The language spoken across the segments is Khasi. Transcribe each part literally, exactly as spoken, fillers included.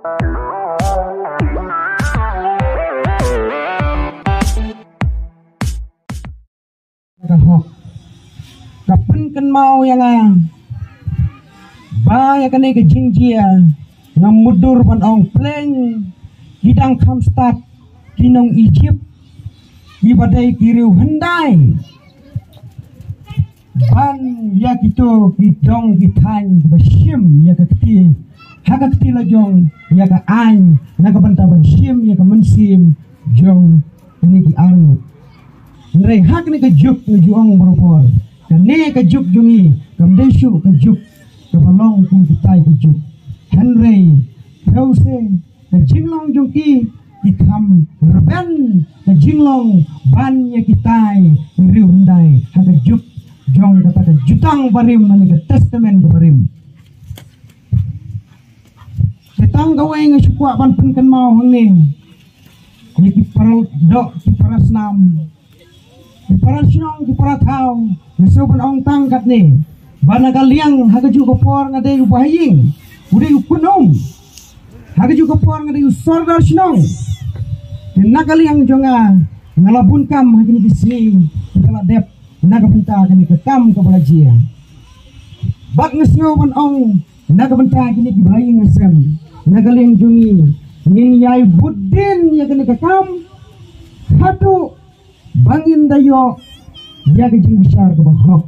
Ka hok. Ka pynkynmaw ïa nga ba ïa kane ka jingjia nga mutdur ban ong pleng ki dang kham stad ki nong Egypt kiba dei ki riew hyndai ban ïa kito ki dong ki thaiñ kiba shim ïa ka kti ha ka kti la jong ïa ka aiñ na ka bynta ban shim ïa ka mynsiem jong kine ki arngut. Hynrei ha kane ka juk nga ju ong barabor kane ka juk jong ngi kam dei shuh ka juk kaba long kum kitai ka juk. Hynrei pyrshah ka jinglong jong ki ki kham rben ka jinglong ban ïa kitai ki riew hyndai ha ka juk jong kata ka Jutang Barim lane ka Testament ka Barim. Te tang kawei nga shu kwah ban pynkynmaw hangne ïa ki para doh ki para snam, ki para shnong ki para thaw, nga shu ban ong tang katne ba na ka liang ha kajuh ka por nga dei u bahaïing, u dei u kynum, ha kajuh ka por nga dei u sordar shnong. Te na ka liang jong nga nga la bun kam ha kine ki sngi kiba la dep na ka bynta kane ka kam kaba la jia. Bad nga sngew ban ong na ka bynta kine ki bahaïing hasem na ka liang jong ngi ngin ïai bud dien ïa kane ka kam haduh ba ngin da ïoh ïa ka jingbishar kaba hok.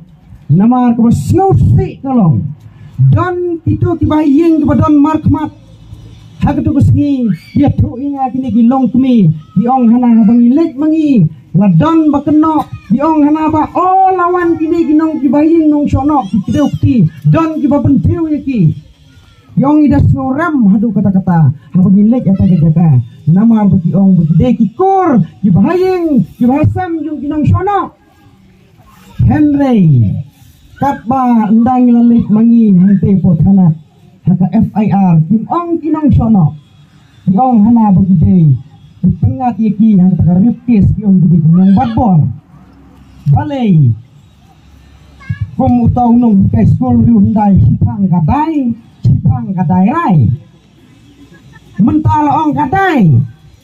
Namar kaba sngewsih ka long don kito kiba ïeng kiba don markhmat ha kato ka sngi ki ïathuh ïa nga kine ki longkmie ki ong hana haba ngi leit ma ngi la don ba kynnoh ki ong hana ba o la wan kine ki nong kiba ïeng nongshong noh ki kdew kti don kiba pynthiew ïa ki. Ïong i da sngewrem haduh katta katta haba ngi leit ïa kata ka jaka. Namar ba ki ong ba ki dei ki kur kiba ha ïing kiba ha sem jong ki nongshong noh. Hynrei katba ynda ngi la leit ma ngi hangtei hapoh thana ha ka F I R kim ong ki nongshong noh. Ki ong hana ba ki dei ki pyngat ïa ki ha kata ka rape case ki ong ki dei ki nongbat bor. Balei Kum uta u nonghikai skul riew hyndai, shiphang ka dai, shiphang ka dai rai. Mynta la ong ka dai.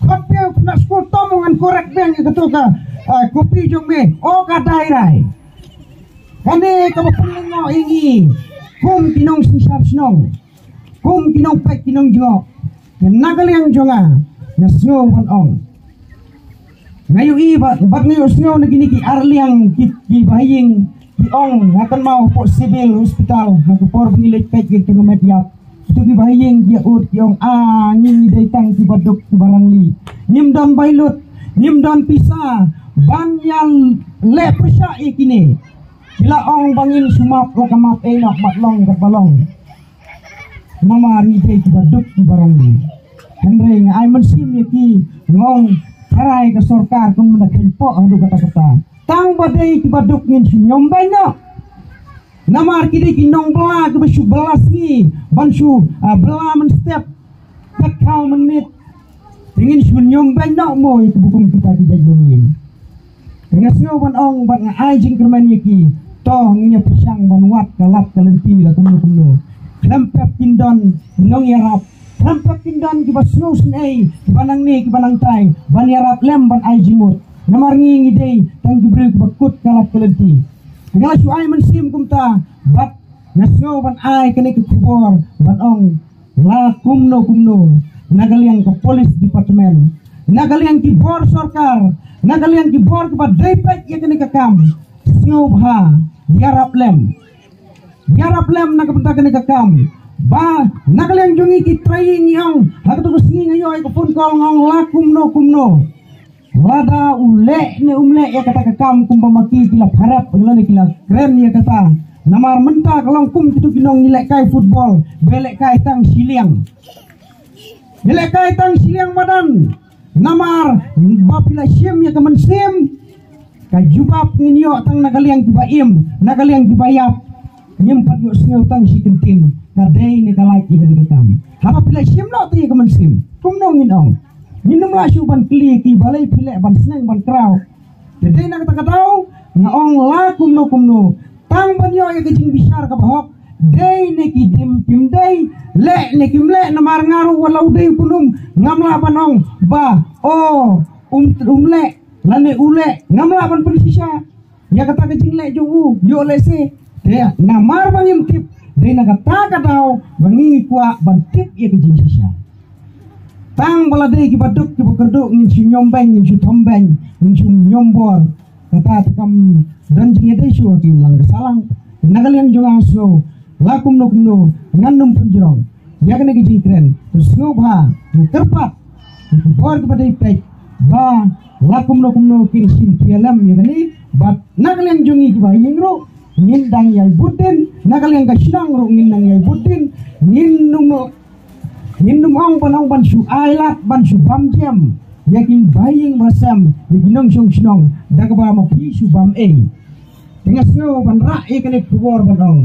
Khot phi u khynnah skul, to mo ngan correct biang ïa kato ka, eh, copy jong me. O ka dai rai. Kane kaba pynlyngngoh ïa ngi kum ki nongsynshar shnong, kum ki nongpeit ki nongjngoh. Te na ka liang jong nga, nga sngew ban ong. Nga ïohi ba, bad nga ïohsngew na kine ki ar liang ki, ki bahaïing ki ong, nga kynmaw hapoh Civil Hospital ha ka por ba ngi leit peit ïa ka met ïap. Kito ki bahaïing ki ïa ud ki ong, a ngi dei tang kiba duk kiba rangli. Ngim don bailut, ngim don pisa ban ïa leh pyrshah ïa kine. Ki la ong ba ngin shu map la ka map, eh, noh mat long kat ba long. Namar ngi dei kiba duk kiba rangli. Hynrei nga ai mynsiem ïa ki, nga ong tharai ka sorkar kum mynta kheiñ poh haduh katta katta. Tang ba dei kiba duk ngin shu ñiom beiñ noh. Namar ki dei ki nongbylla kiba shu bylla sngi ban shu, ah, bylla mynstep. Kat khaw mynmiet. Te ngin shu ñiom beiñ noh mo ïa kiba kum kita ki jait longïing. Te nga sngew ban ong bad nga ai jingkyrmen ïa ki. To ngin ïa pyrshang ban wad ka lad ka lynti la kumno kumno. Khlem pep kin don nongïarap. Khlem pep kin don kiba sngewsynei kiba nangne kiba nangtai ban ïarap lem ban ai jingmut. Namar ngi ngi dei tang ki briew kiba kut ka lad ka lynti. Te nga la shu ai mynsiem kumta bad nga sngew ban ai kane ka khubor ban ong la kumno kumno, na ka liang ka police department, na ka liang ki bor sorkar, na ka liang ki bor kiba dei peit ïa kane ka kam, sngewbha ïarap lem. Ïarap lem na ka bynta kane ka kam. Ba na ka liang jong ngi ki trai ngi ong, ha kato ka sngi nga ïoh ïa ka phone call nga ong la kumno kumno. Lada u leh ne um leh ïa kata ka kam kumba ma ki ki la pharap lane ki la kren ïa kata. Namar mynta ka long kum kito ki nong ngi lehkai football, ba lehkai tang shiliang. Ngi lehkai tang shiliang madan. Namar ba phi la shim ïa ka mynsiem. Ka jubab ngin ïoh tang na ka liang kiba im, na ka liang kiba ïap. Ngim pat ïohsngew tang shi kyntien ka dei ne ka lait ïa kane ka kam. Haba phi la shim noh te ïa ka mynsiem, kumno ngin ong? Ngin ym lah shuh ban kylli ki balei phi leh ban sneng ban kraw. Te dei na kata ka daw nga ong la kumno kumno, tang ban ïoh ïa ka jingbishar kaba hok, Dei ne ki dim kim dei, leh ne kim leh, namar nga ruh wat la u dei u kynum ngam lah ban ong ba, o, um, um leh lane u leh, ngam lah ban pynshisha ïa kata ka jingleh jong u, ïoh lehse. Te namar ba ngim tip, dei na kata ka daw ba ngi kwah ban tip ïa ka jingshisha. Tang ba la dei kiba duk kiba kyrduh ngin shu ñiom beiñ, ngin shu thom beiñ, ngin shu ñiom bor. Kata te kam don jingïadei shuh ha ki imlang ka sahlang. Na ka liang jong nga sngew, la kumno kumno ngan nym pynjrong ïa kane ka jingkren. Te sngewbha nga kyrpad ïa ki bor kiba dei peit ba la kumno kumno kin shim ki ïalem ïa kane. Bad na ka liang jong ngi kiba ha ïing ruh ngin dang ïai bud dien, na ka liang ka shnong ruh ngin dang ïai bud dien. Ngin nym, ngin nym ong ban ong ban shu ailad, ban shu bam jem ïa ki ba ha ïing ba ha sem, ïa ki nongshong shnong da kaba ma phi shu bam ei. Te nga sngew ban rah ïa kane ka khubor ban ong,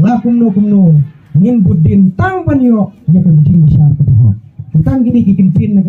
la kumno kumno ngin bud dien tang ban ïoh ïa ka jingbishar kaba hok. Te tang kine ki kyntien na